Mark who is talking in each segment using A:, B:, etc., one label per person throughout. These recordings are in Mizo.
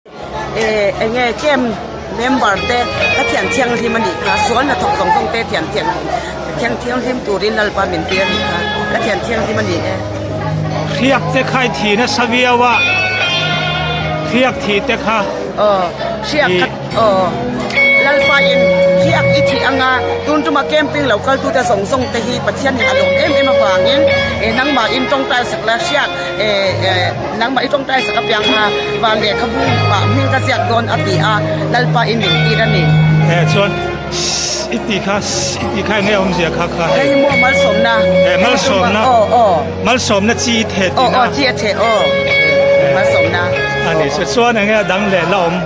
A: Eh enge camp member te ka thian thianghlim a nih kha sual hnathawk zawng zawng te thian thian thian thianghlim turin Lalpa min tir a nih kha ka thian thianghlim a ni e.
B: Hriak te kha i thi nasa viau a, hriak thi te kha.
A: Aw hriak kha aw Lalpa in hriak i thih anga tun tuma camping lo kal tute zawng zawng te hi Pathian in a lawm em em avangin eh nangmah in tawngtai sak la hriak eh Nangmah i tawngtai sak apiang kha van lehkhabu ah hming ka ziak dawn a ti a, Lalpa i min tir a ni.
B: He chuan Sss i tih kha Sss i tih kha enge awmzia kha kha hei.
A: Hei maw malsawmna.
B: He malsawmna.
A: Aw aw.
B: Malsawmna chi i theh tihna.
A: Aw aw chi a theh aw. Malsawmna.
B: A ni chu chuan enge a dang leh la awm.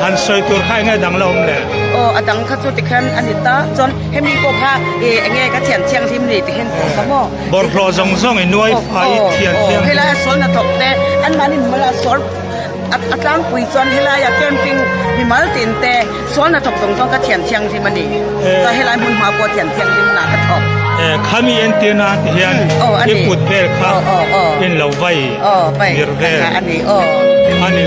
B: Han sawi tur kha enge dang la awm le?
A: Aw a dang kha chu tikhian a ni ta chuan hemi pawh kha ih enge ka thian thianghlim ni tikhian pawh kha maw.
B: Bawlhhlawh zawng zawng i nuai fai i thian thianghlim.
A: Aw helai a sawl hnathawk te anmahni mimal a sawl a tlangpui chuan helaia camping mimal tin te sawl hnathawk zawng zawng ka thian thianghlim a ni. Chuan helai hmun hma pawh thian thianghlim hna ka thawk.
B: Khami entir nan ti hian i kut vel kha in lo vai vir vel a ni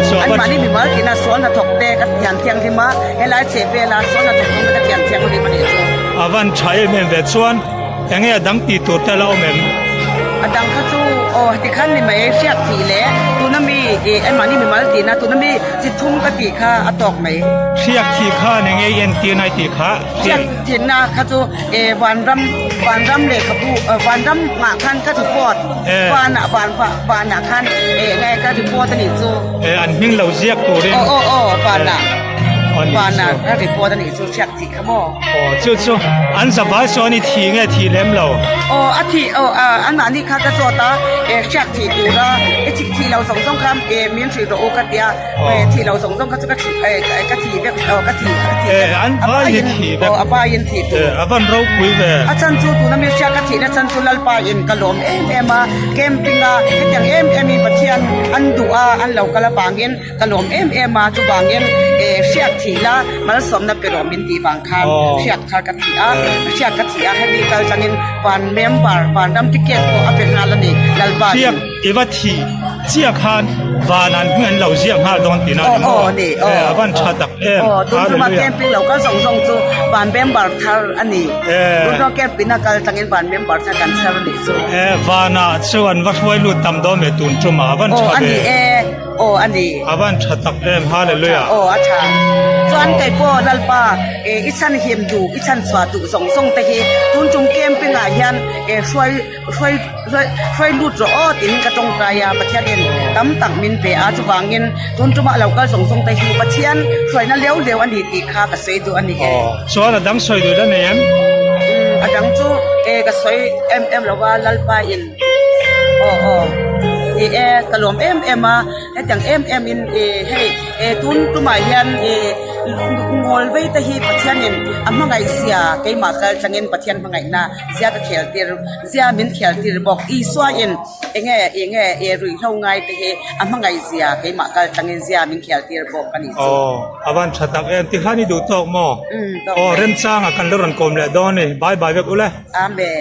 B: chu a
A: Anmahni mimal tina sawl hnathawk te ka thian thianghlim a, helai chheh vela sawl hnathawk zawng te ka thian thianghlim a nih chu.
B: A van tha em em ve chuan enge a dang tih tur te la awm em?
A: A dang kha chu aw heti khan ni mai hriat tih leh tuna mi ih anmahni mimal tina tuna mi chi thum ka tih kha a tawk mai.
B: Hriat tih khan enge i entir nai tih kha.
A: Hriat tihna kha chu eh vanram vanram lehkhabu vanram ah khan ka report vanah van vanah khan eh nge ka report a nih chu.
B: Eh an hming lo ziak turin.
A: Aw aw aw vanah vanah ka report a nih chu hriat tih kha maw.
B: Aw chu chu an zavai sawn i thi nge thi lem lo.
A: Aw a thi aw anmahni kha ka zawt a eh hriat thih tura i thih thih lo zawng zawng kha eh min hrilh rawh u ka tia. Thih lo zawng zawng kha chu ka thih ka thi vek ka thi ka thi vek
B: an vai hi thi vek
A: aw a vai in thi tur
B: a van ropui ve
A: a chan chu tuna mi hria ka thihna chan chu Lalpa in ka lawm em em a camping a hetiang em em in Pathian an duh a an lo kal avangin ka lawm em em a chuvangin hriat thih la malsawmna pe rawh min tih vang khan hriat kha ka thih a hriat ka thih a hemi kal tangin van member vanram ticket pawh a pe nghal a ni Lalpa in.
B: I va thih chiah khan van an hming an lo ziak nghal dawn tihna a ni maw?
A: Aw ni aw.
B: A van tha tak em.
A: Aw tun tuma camping lo kal zawng zawng chu van member thar a ni. Tun tuma camping a kal tangin van member thar kan chhar a nih chu.
B: E vanah chu an va hruai lut tam dawn ve tun tuma a van tha ve.
A: Aw a ni e. Aw a ni.
B: A van tha tak em Hallelujah.
A: Aw a tha. Chuan kei pawh Lalpa i chhan him duh i chhan chhuah duh zawng zawng te hi tun tum camping ah hian hruai hruai hruai lut rawh aw tiin ka tawngtai a Pathianin tam tak min pe a chuvangin tun tumah lo kal zawng zawng te hi Pathian hruaina leu leu a ni tih kha ka sawi duh a ni e.
B: Aw chuan a dang sawi duh la nei em?
A: A dang chu e ka sawi em em lo va Lalpa in aw aw ni e ka lawm em em a hetiang em em in e hei e tun tumah hian e ngawl vei te hi Pathianin a hmangaih zia keimah kal tangin Pathian hmangaihna Zia ka khel tir, zia min khel tir bawk. Isua in enge enge e ruihhlo ngai te hi a hmangaih zia keimah kal tlangin zia min khel tir bawk a nih chu.
B: Aw, a van tha tak em, tikhan i duh tawk maw?
A: Umm, tawk
B: Aw,
A: mai.
B: remchanga kan la rawn kawm leh dawn a ni. Bye bye vek ule.
A: Amen.